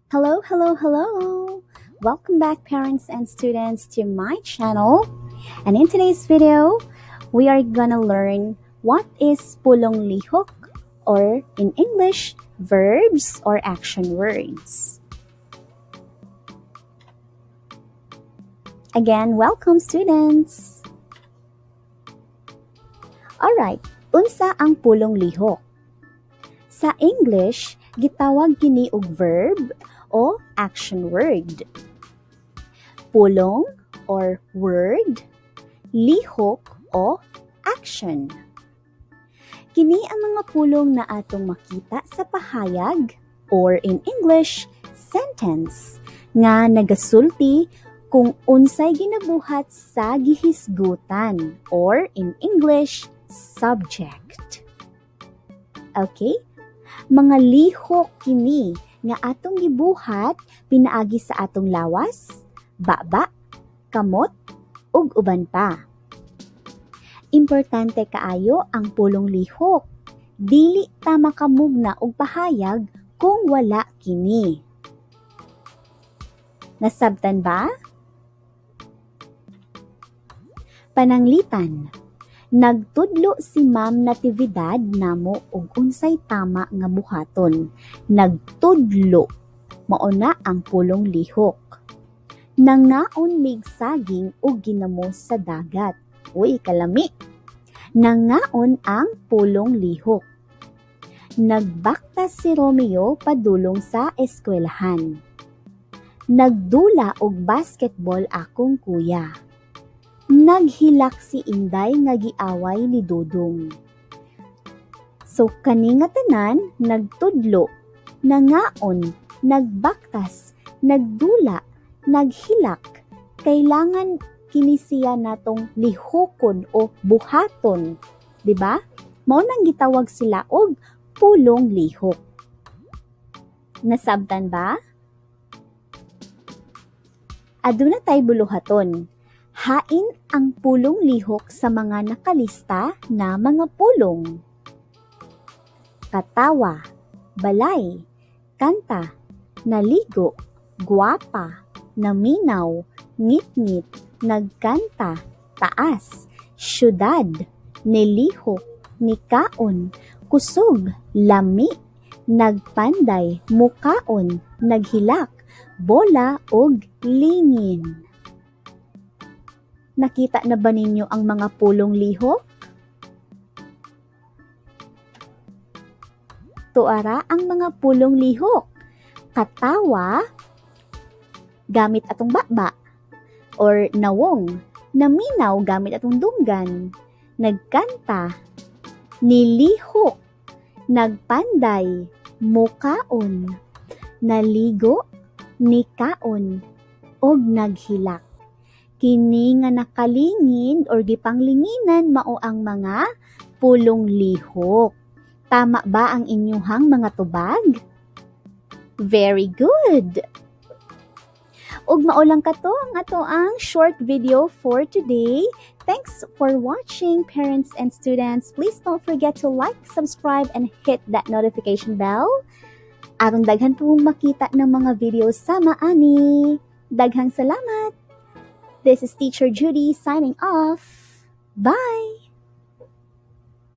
Hello, hello, hello! Welcome back, parents and students, to my channel. And in today's video, we are gonna learn what is pulong lihok, or in English, verbs or action words. Again, welcome, students! Alright, unsa ang pulong lihok? Sa English, gitawag kini og verb o action word. Pulong or word, lihok o action. Kini ang mga pulong na atong makita sa pahayag, or in English, sentence, nga nagasulti kung unsay ginabuhat sa gihisgutan, or in English, subject. Okay? Mga lihok kini nga atong gibuhat pinaagi sa atong lawas, baba, kamot, ug uban pa. Importante kaayo ang pulong lihok. Dili ta makamugna og pahayag kung wala kini. Nasabtan ba? Pananglitan, nagtudlo si Ma'am Natividad namo og unsay tama nga buhaton. Nagtudlo, mao na ang pulong lihok. Nangaon mig saging ug ginamos sa dagat. Uy, kalami. Nangaon ang pulong lihok. Nagbaktas si Romeo padulong sa eskwelahan. Nagdula og basketball akong kuya. Naghilak si Inday nga giaway ni Dudong. So kani nga tanan, nagtudlo, nangaon, nagbaktas, nagdula, naghilak, kailangan kini siya natong lihokon o buhaton, di ba? Mao nang gitawag sila og pulong lihok. Nasabtan ba? Aduna tay buluhaton. Hain ang pulong lihok sa mga nakalista na mga pulong. Katawa, balay, kanta, naligo, guwapa, naminaw, ngitngit, nagkanta, taas, syudad, nilihok, nikaon, kusog, lami, nagpanday, mukaon, naghilak, bola ug lingin. Nakita na ba ninyo ang mga pulong lihok? Tuara ang mga pulong lihok. Katawa, gamit atong baba, or nawong, naminaw gamit atong dunggan, nagkanta, nilihok, nagpanday, mukaon, naligo, nikaon, og naghilak. Kini nga nakalingin or gipanglinginan mao ang mga pulong lihok. Tama ba ang inyuhang mga tubag? Very good! Ug mao lang kato ang ato ang short video for today. Thanks for watching, parents and students. Please don't forget to like, subscribe, and hit that notification bell aron daghan pong makita ng mga videos sama ani. Daghang salamat! This is Teacher Judy signing off. Bye!